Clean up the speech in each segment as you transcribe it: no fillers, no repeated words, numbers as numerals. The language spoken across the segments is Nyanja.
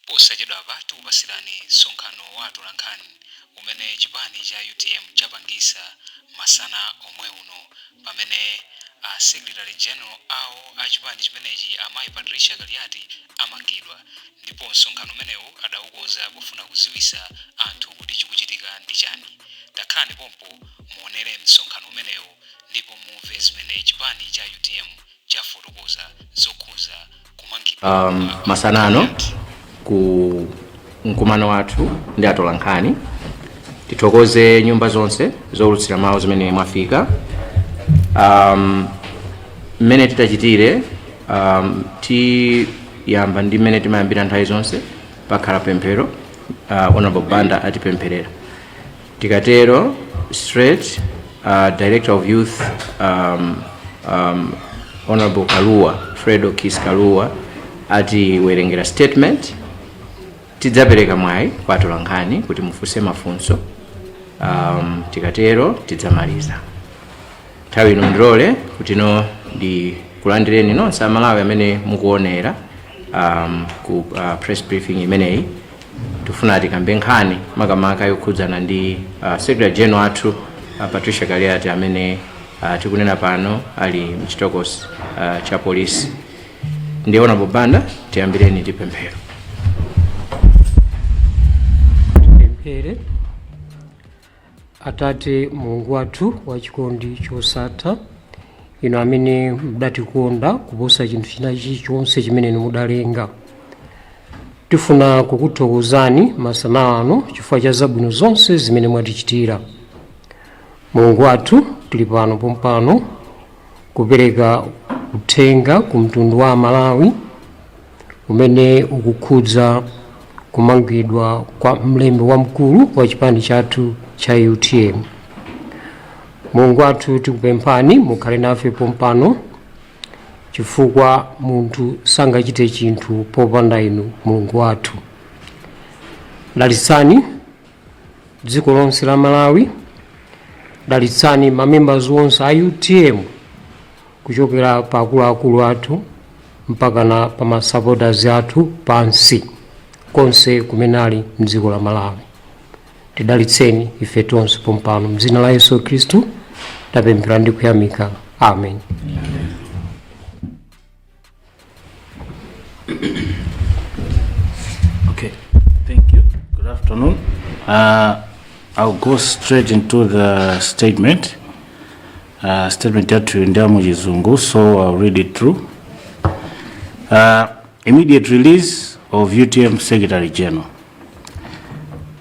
Posachedwapa tikupasirani msonkhano wa atolankhani umene chipani cha utm chapangisa masana omwe uno pamene a secretary general awo a chipani chimenechi a mayi Patricia Kaliati amangidwa ndipo msonkhano umenewu adaukonza pofuna kuziwisa anthu kuti chikuchitika ndi chani. Takhalani pompo muonere msonkhano umenewu ndipo mumve zimene chipani cha utm chafotokoza zokhuza kumangidwa kwa Masana ano ku mkumano wathu ndi atolankhani, tithokoze nyumba zonse zowulutsira mawu zimene mwafika. Mmene titachitire, tiyamba ndi mmene timayambira nthawi zonse. Pakhala pemphero, Honorable Banda atipempherera. Tikatero straight, Director of Youth, Honorable Kalua, Fredo Kis Kalua, atiwerengera statement. Tidzapereka mwayi kwa atolankhani kuti mufunse mafunso. Tikatero tidzamaliza. Nthawi ino ndilole kuti no ndikulandireni nonse Amalawi amene mukuonera ku press briefing imeneyi. Tifuna tikambe nkhani makamaka yokhudzana ndi Secretary General athu, Patricia Kaliati, amene tikunena pano ali mchitokosi cha polisi. Ndi Honorable Banda, tiyambireni ndi pemphero. Tipemphere. Atate Mulungu wathu wa chikondi chosatha, inu amene mudatikonda kuposa chinthu china chilichonse chimene inu mudalenga, tifuna kukuthokozani masana ano chifukwa cha zabwino zonse zimene mwatichitira. Mulungu wathu, tili pano pompano kupereka uthenga ku mtundu wa Malawi umene ukukhudza kumangidwa kwa mlembi wamkulu wa chipani chathu cha UTM. Mulungu wathu, tikupemphani mukhale nafe pompano, chifukwa munthu sangachite chinthu popanda inu. Mulungu wathu, dalitsani dziko lonse la Malawi, dalitsani mamembers onse a UTM kuchokera pa akuluakulu athu mpakana pa masupporters athu pansi konse kumene ali mdziko la Malawi. Tidalitseni ife tonse pompano, mdzina la Yesu Khristu tapemphera ndi kuyamika, amen. Okay, thank you. Good afternoon. I'll go straight into the statement. Statement yathu ndi ya muchizungu, so I'll read it through. Immediate release of UTM Secretary General.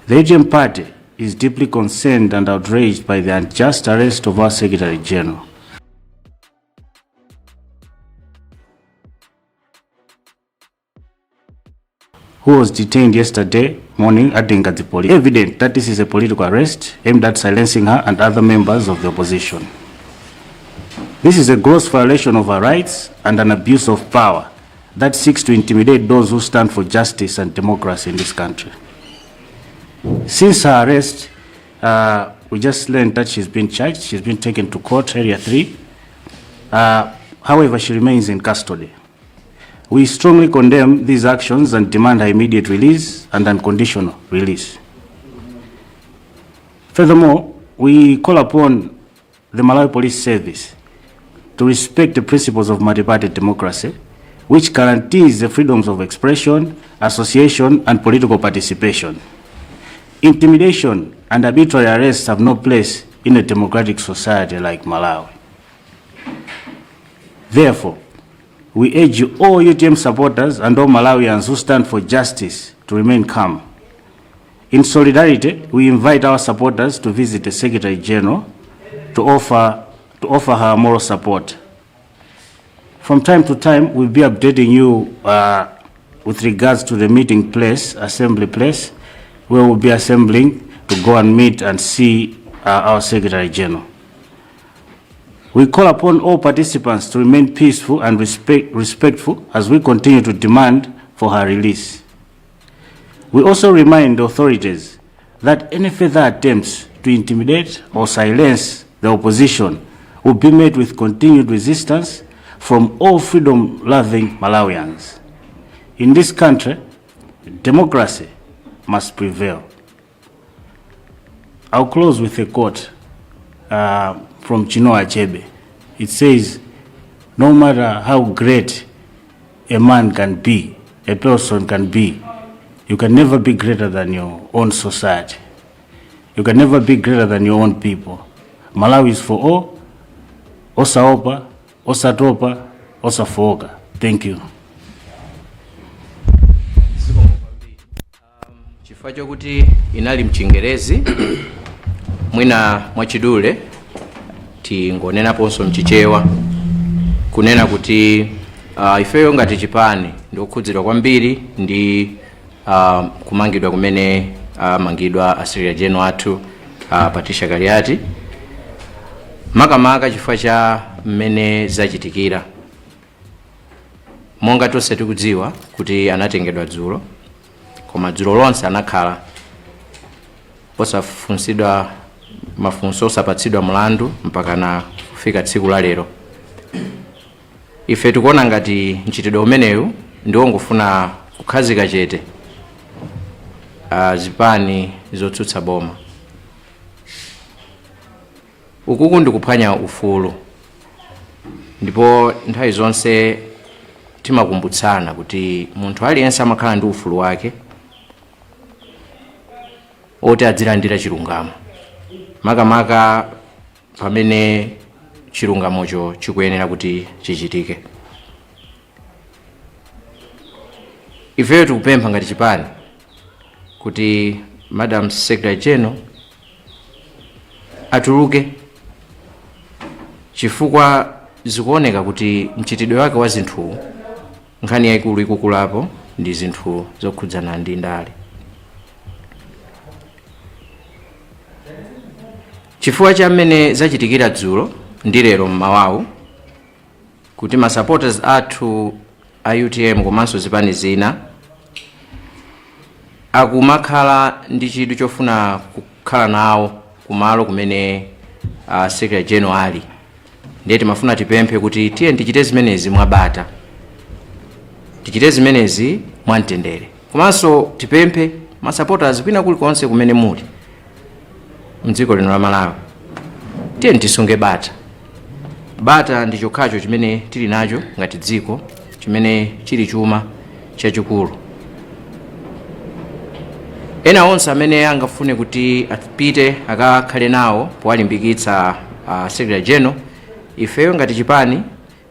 The UTM party is deeply concerned and outraged by the unjust arrest of our Secretary General, who was detained yesterday morning at the Lingadzi Police. Evident that this is a political arrest aimed at silencing her and other members of the opposition. This is a gross violation of her rights and an abuse of power that seeks to intimidate those who stand for justice and democracy in this country. Since her arrest, we just learned that she's been charged. She's been taken to court, Area 3. However, she remains in custody. We strongly condemn these actions and demand her immediate release and unconditional release. Furthermore, we call upon the Malawi Police Service to respect the principles of multi-party democracy, which guarantees the freedoms of expression, association, and political participation. Intimidation and arbitrary arrests have no place in a democratic society like Malawi. Therefore, we urge all UTM supporters and all Malawians who stand for justice to remain calm. In solidarity, we invite our supporters to visit the Secretary General to offer her moral support. From time to time, we'll be updating you with regards to the meeting place, assembly place, where we'll be assembling to go and meet and see our Secretary General. We call upon all participants to remain peaceful and respectful as we continue to demand for her release. We also remind the authorities that any further attempts to intimidate or silence the opposition will be met with continued resistance from all freedom-loving Malawians. In this country, Democracy must prevail. I'll close with a quote from Chinua Achebe. It says, "No matter how great a man can be, a person can be, you can never be greater than your own society. You can never be greater than your own people." Malawi is for all. Osaopa, osatopa, osafoka. Thank you. Chifukwa chokuti inali mchingerezi, mwina mwachidule tingonenaponso mchichewa kunena kuti ifeyo ngati chipani ndikukhudzidwa kwambiri ndi kumangidwa kumene amangidwa a Secretary General athu, Patricia Kaliati, makamaka chifukwa cha mmene zachitikira. Monga tonse tikudziwa kuti anatengedwa dzulo, koma dzulo lonse anakhala osafunsidwa mafunso, osapatsidwa mlandu mpaka na kufika tsiku la lero. Ife tikuona ngati mchitidwe umenewu ndiwongofuna kukhazika chete zipani zotsutsa boma. Ukuku ndikuphwanya ufulu, ndipo nthawi zonse timakumbutsana kuti munthu aliyense amakhala ndi ufulu wake oti adzilandira chilungamo, makamaka pamene chilungamocho chikuyenera kuti chichitike. Ifeyo tikupempha ngati chipani kuti Madam Secretary General atuluke, chifukwa zikuoneka kuti mchitidwe wake wa zinthu, nkhani yayikulu ikukulapo ndi zinthu zokhudzana ndi ndale. Chifukwa cha mmene zachitikira dzulo ndi lero mmawawu, kuti ma supporters athu a UTM komanso zipani zina akumakhala ndi chidwi chofuna kukhala nawo kumalo kumene Secretary General ali, ndiye timafuna tipemphe kuti tiye tichite zimenezi mwabata, tichite zimenezi mwamtendere. Komanso tipemphe ma supporters kwina kulikonse kumene muli mdziko lino la Malawi, tiye tisunge bata. Bata ndi chokhacho chimene tili nacho ngati dziko, chimene chili chuma chachikulu. Ena onse amene angafune kuti apite akakhale nawo powalimbikitsa Secretary General, ifeyo ngati chipani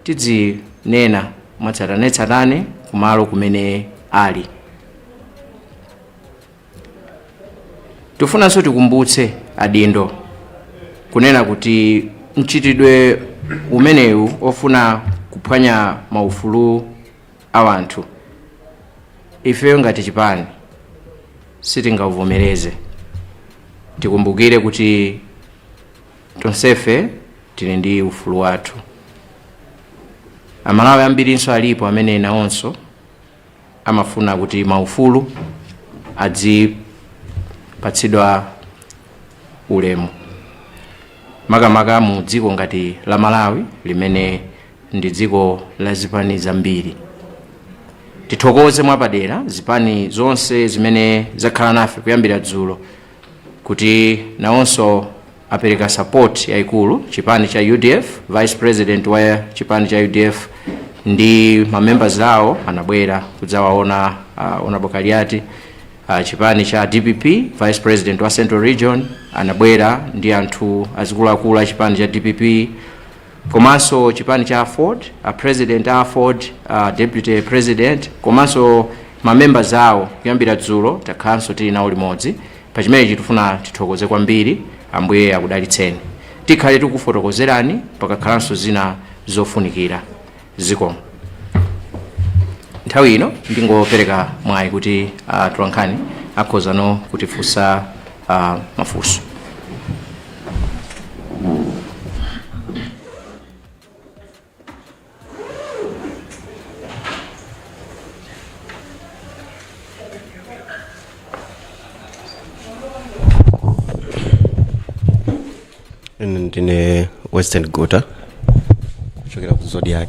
tidzinena mwatsatanetsatane kumalo kumene ali. Tifunanso tikumbutse adindo kunena kuti mchitidwe umenewu ofuna kuphwanya maufulu a anthu, ifeyo ngati chipani sitingauvomereze. Tikumbukire kuti tonsefe tili ndi ufulu wathu. Amalawi ambirinso alipo amene nawonso amafuna kuti maufulu adzipatsidwa ulemu, makamaka mu dziko ngati la Malawi limene ndi dziko la zipani zambiri. Tithokoze mwapadera zipani zonse zimene zakhala nafe kuyambira dzulo kuti nawonso apereka support yayikulu. Chipani cha UDF, Vice President wa chipani cha UDF ndi mamembers awo anabwera kudzawaona Honorable Kaliati. Chipani cha DPP, Vice President wa Central Region anabwera ndi anthu azikuluakulu a chipani cha DPP, komanso chipani cha AFORD, a President a AFORD, Deputy President komanso mamembers awo, kuyambira dzulo takhalanso tili nawo limodzi. Pachimenechi tifuna tithokoze kwambiri. Ambuye akudalitseni. Tikhale tikufotokozerani pakakhalanso zina zofunikira. Zikomo. Nthawi ino ndingopereka mwayi kuti atolankhani akhozano kutifunsa mafunso. Ine ndine Western Gota kuchokera ku Zodiak.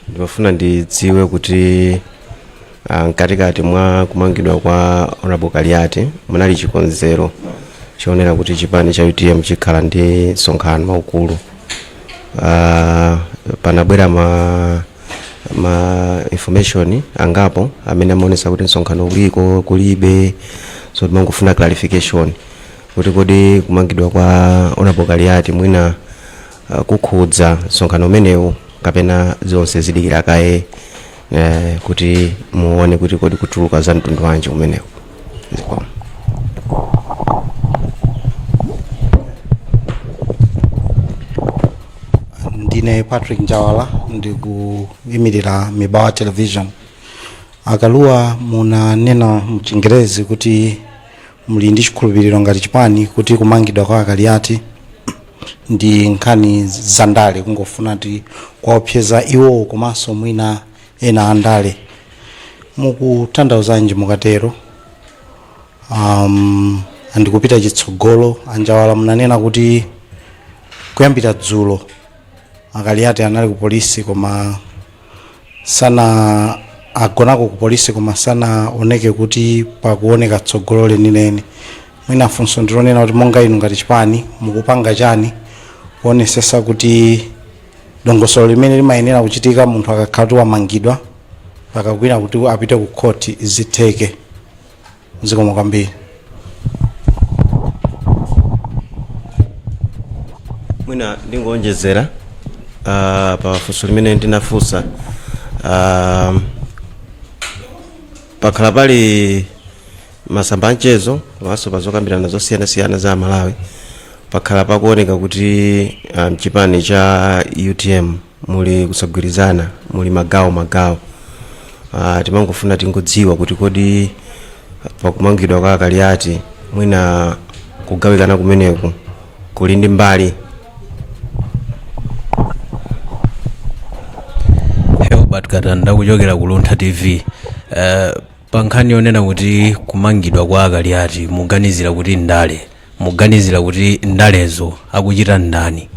Ndimafuna ndidziwe kuti Mkatikati mwa kumangidwa kwa Honorable Kaliati munali chikonzero chionera kuti chipani cha UTM chikhala ndi msonkhano waukulu. Panabwera ma information angapo amene amaonesa kuti msonkhano uliko, kulibe. So timangofuna clarification kuti kodi kumangidwa kwa Honorable Kaliati mwina kukhudza msonkhano umenewu, kapena zonse zidikira kaye kuti muone kuti kodi kutuluka za mtundu wanji umenewu? Zikomo. Ndine Patrick Njawala, ndikuyimirira Mibawa Television. A Kalua, munanena mchingerezi kuti muli ndi chikhulupiriro ngati chipani kuti kumangidwa kwa Akaliati ndi nkhani zandale, kungofuna ti kwaopseza iwowo komanso mwina ena andale. Mukutanthauzanji mukatero? Andikupita chitsogolo, Anjawala, munanena kuti kuyambira dzulo Akaliati anali ku polisi, koma sana agonako ku polisi, koma sanaoneke kuti pakuoneka tsogolo lenileni. Mwina funso ndilonena kuti monga inu ngati chipani mukupanga chani kuonesesa kuti dongosolo limene limayenera kuchitika munthu akakhala kuti wamangidwa pakagwira kuti apite ku khoti zitheke? Zikomo kwambiri. Mwina ndingonjezera pa funso limene ndinafunsa. Pakhala pali masamba amchezo komanso pa zokambirana zosiyanasiyana za Malawi, pakhala pakuoneka kuti mchipani cha UTM muli kusagwirizana, muli magawo magawo. Timangofuna tingodziwa kuti kodi pakumangidwa kwa Kaliati mwina kugawikana kumeneku kuli ndi mbali? Helbert Katanda kuchokera ku Luntha TV. Pa nkhani yonena kuti kumangidwa kwa Akaliati muganizira kuti ndale, muganizira kuti ndalezo akuchita ndani?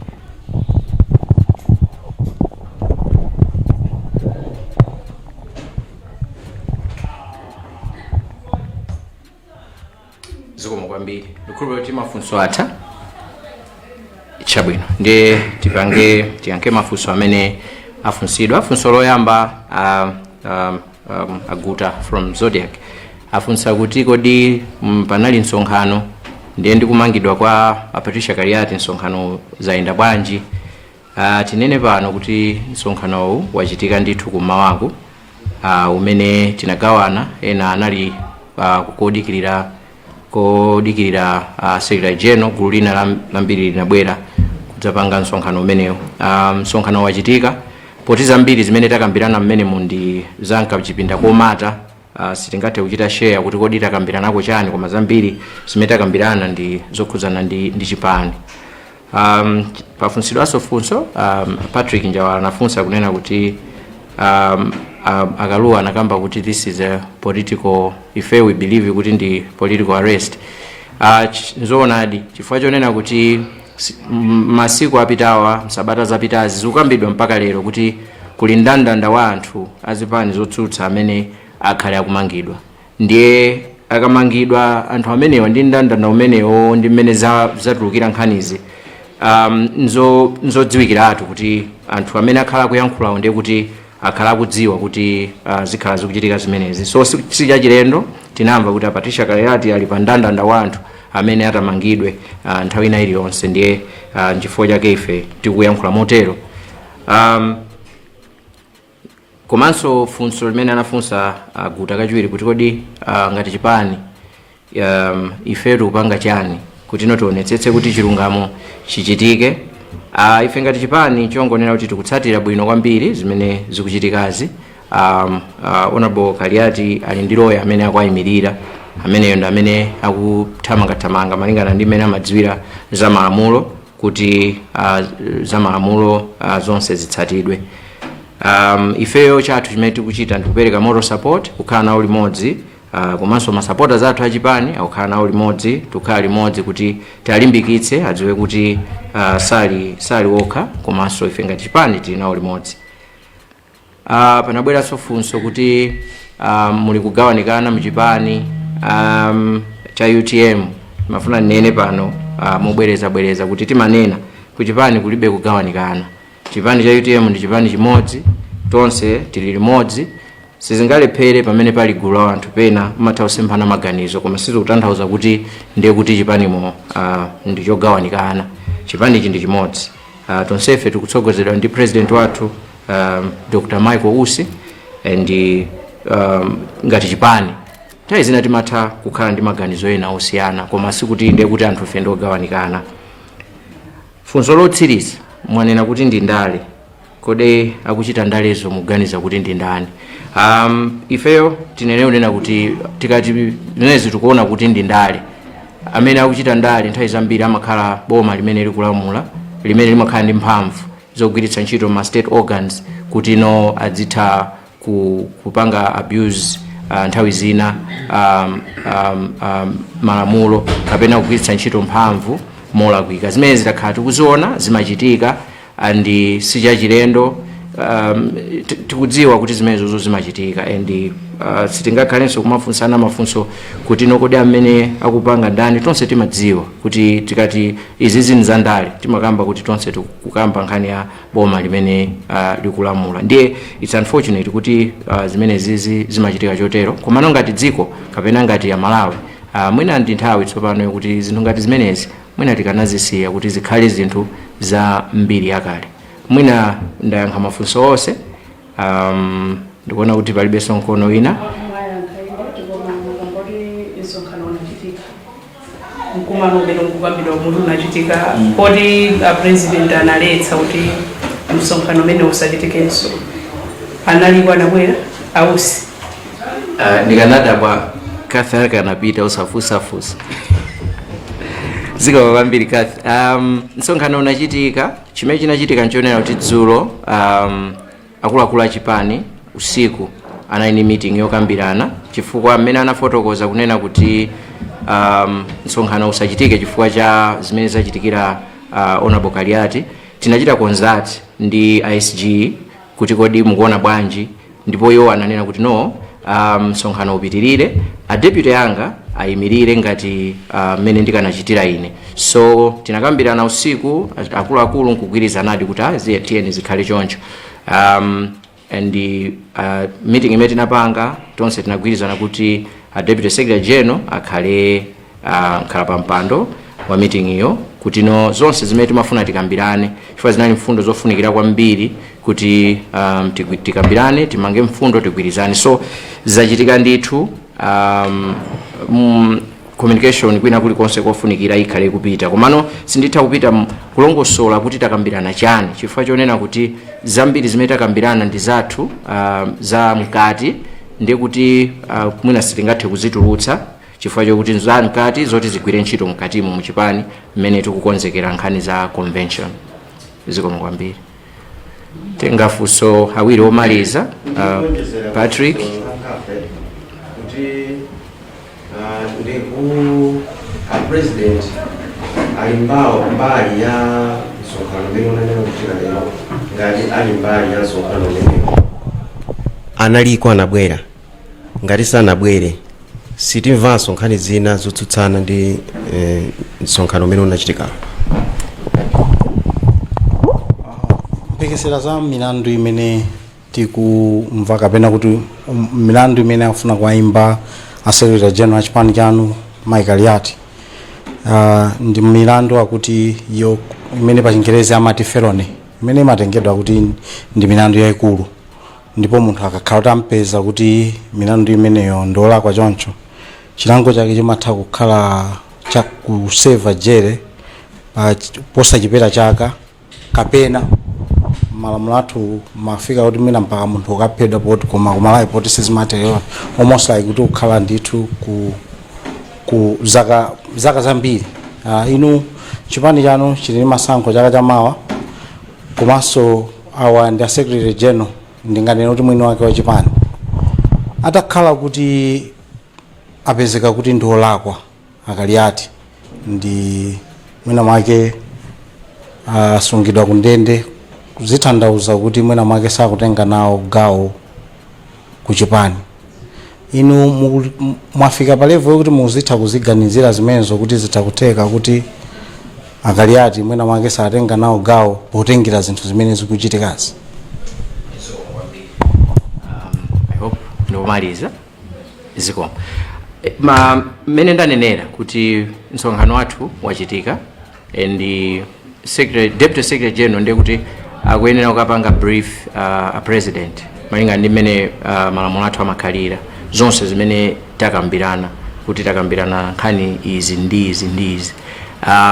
Zikomo kwambiri. Ndikhulupirira kuti mafunso atha. Chabwino, ndiye tipange tiyankhe mafunso amene afunsidwa. Funso loyamba, Aguta from Zodiac afunsa kuti kodi panali msonkhano, ndiye ndikumangidwa kwa a Patricia Kaliati msonkhano zayenda bwanji? Tinene pano kuti msonkhanowu wachitika ndithu kummawaku, umene tinagawana. Ena anali kodikirira Secretary General, gulu lina lambiri linabwera kudzapanga msonkhano umenewu. Msonkhano wachitika. Poti zambiri zimene takambirana mmenemu ndi zamkachipinda komata, sitingathe kuchita share kuti kodi takambiranako chani, koma zambiri zimene takambirana ndi zokhudzana ndi chipani. Pafunsidwanso funso, Patrick Njawala anafunsa kunena kuti Akaluwa anakamba kuti this is a political, ife we believe kuti ndi political arrest. Nzoonadi, chifukwa chonena kuti masiku apitawa, msabata zapitazi, zikukambidwa mpaka lero kuti kuli mndandanda wa anthu azipani zotsutsa amene akhale akumangidwa. Ndiye akamangidwa anthu amenewa ndi mndandanda umenewo ndi mmene zatulukira nkhanizi, nzodziwikiratu kuti anthu amene akhala akuyankhulawo ndiye kuti akhala akudziwa kuti zikhala zikuchitika zimenezi. So si chachilendo tinamva kuti a Patricia Kaliati ali pa mndandanda wa anthu amene atamangidwe nthawi ina iliyonse. Ndiye nchifukwa chake ife tikuyankhula motero. Komanso funso limene anafunsa Guta kachiwiri kuti kodi ngati chipani ife tikupanga chani kuti ino tionetsetse kuti chilungamo chichitike? Ife ngati chipani chongonera kuti tikutsatira bwino kwambiri zimene zikuchitikazi. Honorable Kaliati ali ndi loya amene akuayimirira, ameneyo ndi amene akuthamangathamanga malingana ndi mmene amadziwira za malamulo kuti za malamulo zonse zitsatidwe. Ifeyo chathu chimene tikuchita ndikupereka moral support, kukhala nawo limodzi, komanso masupporters athu achipani akukhala nawo limodzi. Tikukhala limodzi kuti tialimbikitse, adziwe kuti sali wokha, komanso ife ngati chipani tili nawo limodzi. Panabweranso funso kuti muli kugawanikana mchipani cha UTM. Mafuna nene pano mobwerezabwereza kuti timanena kuchipani kulibe kugawanikana. Chipani cha UTM ndi chipani chimodzi, tonse tili limodzi. Sizingalephere pamene pali gulu la anthu pena umatha kusemphana maganizo, koma sizikutanthauza kuti ndiye kuti chipanimo ndi chogawanikana. Chipanichi ndi chimodzi. Tonsefe tikutsogozedwa ndi president wathu, Dr Michael Usi, and ngati chipani nthawi zina timatha kukhala ndi maganizo ena osiyana, koma sikuti ndiye kuti anthu ife ndiogawanikana. Funso lotsiriza, mwanena kuti ndi ndale. Kodi akuchita ndalezo muganiza kuti ndi ndani? Ifeyo tinene kunena kuti tikati zimenezi tikuona kuti ndi ndale, amene akuchita ndale nthawi zambiri amakhala boma limene likulamula, limene limakhala ndi mphamvu zogwiritsa ntchito ma state organs kuti no adzitha kupanga abuse nthawi zina malamulo kapena kugwiritsa ntchito mphamvu molakwika. Zimene zitakhala tikuziona zimachitika and sichachilendo. Tikudziwa kuti zimenezozo zimachitika and sitingakhalenso kumafunsana mafunso kuti no kodi amene akupanga ndani. Tonse timadziwa kuti tikati izi zinthu za ndale, timakamba kuti tonse tikukamba nkhani ya boma limene likulamula. Ndiye it's unfortunate kuti zimene zizi zimachitika chotero, komano ngati dziko kapena ngati ya Malawi, mwina ndi nthawi tsopano yokuti zinthu ngati zimenezi mwina tikanazisiya kuti zikhale zinthu za mbiri yakale. Mwina ndayankha mafunso onse. Ndikuona kuti palibenso mkono wina. Mwayankha inde, koma makamboti msonkhano unachitika, mkumano umene ukukambidwa muti unachitika, kodi a president analetsa kuti msonkhano umene usachitikenso, analiko anabwera ausi? Ndikanadabwa Kathy akanapita usafusafusa. Zikomo kwambiri, Kathy. Msonkhano unachitika. Chimene chinachitika nchonena kuti dzulo akuluakulu achipani usiku anali ndi meeting yokambirana, chifukwa mmene anafotokoza kunena kuti msonkhano usachitike chifukwa cha zimene zachitikira Honorable Kaliati, tinachita consult ndi ISG kuti kodi mukuona bwanji, ndipo iwo ananena kuti no, msonkhano upitirire, a deputy anga ayimirire ngati mmene ndikanachitira ine. So tinakambirana usiku, akuluakulu nkugwirizanadi kuti tiyeni zikhale choncho. And meeting imene tinapanga tonse tinagwirizana kuti a deputy secretary general akhale nkhala pa mpando wa meeting iyo, kuti no zonse zimene timafuna tikambirane, chifukwa zinali mfundo zofunikira kwambiri kuti tikambirane, timange mfundo, tigwirizane. So zachitika ndithu. Communication kwina kulikonse kofunikira ikhale kupita, komano sinditha kupita kulongosola kuti takambirana chani, chifukwa chonena kuti zambiri zimene takambirana ndi zathu za mkati, ndiye kuti mwina sitingathe kuzitulutsa chifukwa chokuti za mkati zoti zigwire ntchito mkatimo muchipani mmene tikukonzekera nkhani za convention. Zikomo kwambiri. Tenga funso awiri omaliza. Patrick. Kuti ndiku a president ali mbawo mbali ya msonkhano umene unanena kuchitika lero, ngati ali mbali ya msonkhano umenewo, analiko, anabwera? Ngati sanabwere, sitimvanso nkhani zina zotsutsana ndi msonkhano umene unachitikalo? Mphekesera za milandu imene tikumva kapena kuti milandu imene akufuna kuwayimba a secretary general chipani chanu Michael Yati ndi milandu akuti yo imene pa Chingerezi amati felony, imene imatengedwa kuti ndi milandu yayikulu, ndipo munthu akakhala kuti ampeza kuti milandu imeneyo ndiolakwa choncho, chilango chake chimatha kukhala cha kuseva jere pa posachepera chaka, kapena malamulo athu mafika kuti mwina mpaka munthu ukaphedwa poti, koma kumalawi poti sizimaterewa, almost like kuti kukhala ndithu ku zaka zambiri. Inu chipani chanu chili ndi masankho chaka chamawa, komanso awa ndi a secretary general, ndinganene kuti mwini wake wa chipani, atakhala kuti apezeka kuti ndi olakwa akaliati ndi mwina mwake asungidwa ku ndende, kuzitanthauza kuti mwina mwake sakutenga nawo gawo ku chipani. Inu mwafika pa level yokuti muzitha kuziganizira zimenezo kuti zitha kutheka kuti aKaliati mwina mwake satenga nawo gawo potengera zinthu zimene zikuchitikazi? I hope ndikumaliza. Zikomo. Ma mmene ndanenera kuti msonkhano wathu wachitika and the secretary, deputy secretary general ndiye kuti akuyenera kukapanga brief a president malinga ndi mmene malamulo athu amakhalira, zonse zimene takambirana, kuti takambirana nkhani izi ndi izi ndi izi.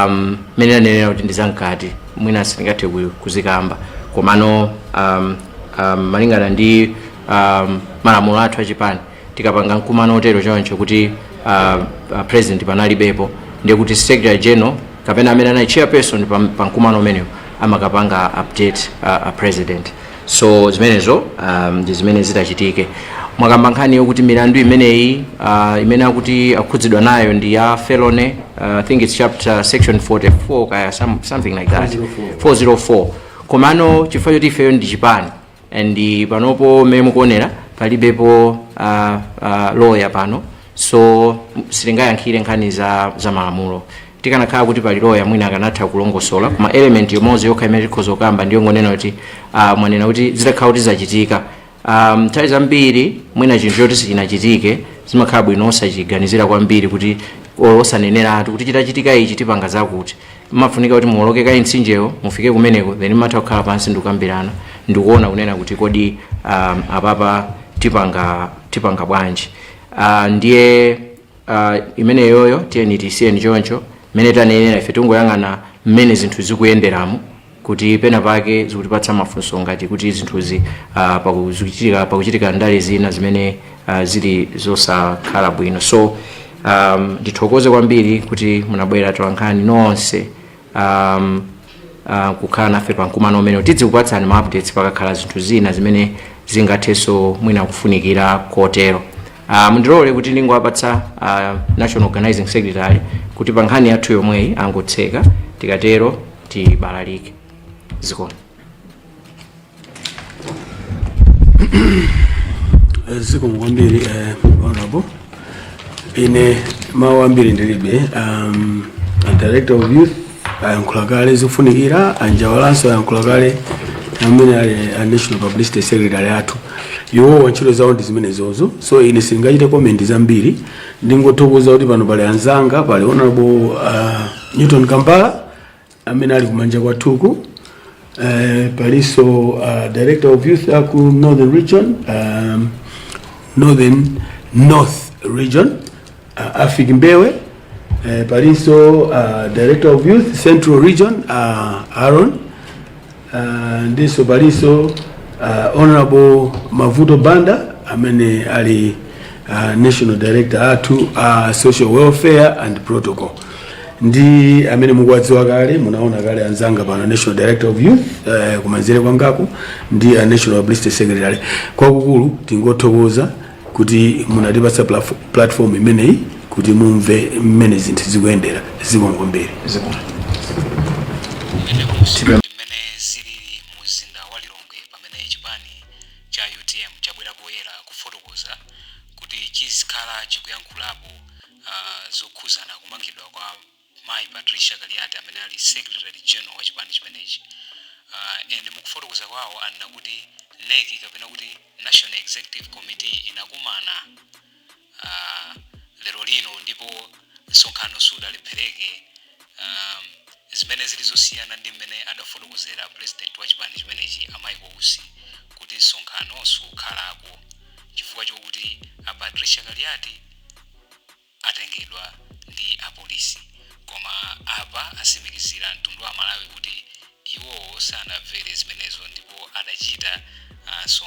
Mmene ndanenera kuti ndizamkati, mwina sindingathe kuzikamba, komano malingana ndi malamulo athu achipani, tikapanga mkumano otero choncho kuti president panalibepo, ndiye kuti secretary general kapena amene anali chairperson pa mkumano umenewo amakapanga update president. So zimenezo ndi zimene zitachitike. Mwakamba nkhani yokuti milandu imeneyi imene akuti akhudzidwa nayo ndi ya felony, I think it's chapter section 44 kaya something like that, 404. Komano chifukwa choti ifeyo ndi chipani and panopo mmene mukuonera palibepo lawyer pano, so sitingayankhire nkhani za malamulo. Tikanakhala kuti pali lawyer, mwina akanatha kulongosola, koma element yomodzi yokha imene tikhoza kukamba ndiyo ngonena kuti mwanena kuti zitakhala kuti zachitika, nthawi zambiri mwina chinthu choti sichinachitike zimakhala bwino osachiganizira kwambiri, kuti osaneneratu kuti chitachitika ichi tipanga zakuti. Mafunika kuti muwoloke kayi mtsinjewo, mufike kumeneko, then matha kukhala pansi ndikukambirana ndikuona kunena kuti kodi apapa tipanga bwanji. Ndiye imeneyoyo tiyeni tisiyeni choncho. Mmene tanenera, ife tingoyang'ana mmene zinthu zikuyenderamo, kuti pena pake zikutipatsa mafunso ngati kuti zinthuzi pakuchitika ndale zina zimene zili zosakhala bwino. So ndithokoze kwambiri kuti munabwera tolankhani nonse kukhala nafe pa mkumano umene. Tidzikupatsani ma updates pakakhala zinthu zina zimene zingathenso mwina kufunikira kotero. Mundilole kuti ndingowapatsa national organizing secretary kuti pa nkhani yathu yomweyi angotseka, tikatero tibalalike. Zikomo. Zikomo kwambiri, honorable. Ine mawu ambiri ndilibe. A director of youth ayankhula kale zofunikira, anjawalanso ayankhula kale, amene ali a national publicity secretary athu. Iwowa ntchito zawo ndi zimenezozo, so ine sindingachite comment zambiri. Ndingothokoza kuti pano pali anzanga, pali honorable Newton Kambala amene ali kumanja kwathuku, palinso director of youth aku northern region, northern north region, Afik Mbewe, palinso director of youth central region, Aaron, ndinso palinso honorable Mavuto Banda amene ali national director athu social welfare and protocol, ndi amene mukuwadziwa kale, munaona kale anzanga pano, national director of youth kumanzere kwangaku ndi a national publicity secretary. Kwakukulu tingothokoza kuti munatipatsa platform imeneyi kuti mumve mmene zinthu zikuyendera. Zikomo kwambiri. Mmene zilili mu mzinda wa Lilongwe, pamene chipani cha UTM chabwera poyera kufotokoza kuti chizikhala chikuyankhulapo zokhuzana kumangidwa kwa mayi Patricia Kaliati amene ali secretary general wa chipani chimenechi. And mukufotokoza kwawo anena kuti NEC, kapena kuti National Executive Committee, inakumana lero lino ndipo msonkhano sudalephereke, zimene zili zosiyana ndi mmene adafotokozera president wa chipani chimenechi a Michael Usi kuti msonkhano sukhalako chifukwa chokuti a Patricia Kaliati atengedwa ndi apolisi. Koma apa asimikizira mtundu wa Malawi kuti iwowo sanamvere zimenezo ndipo adachita msonkhano.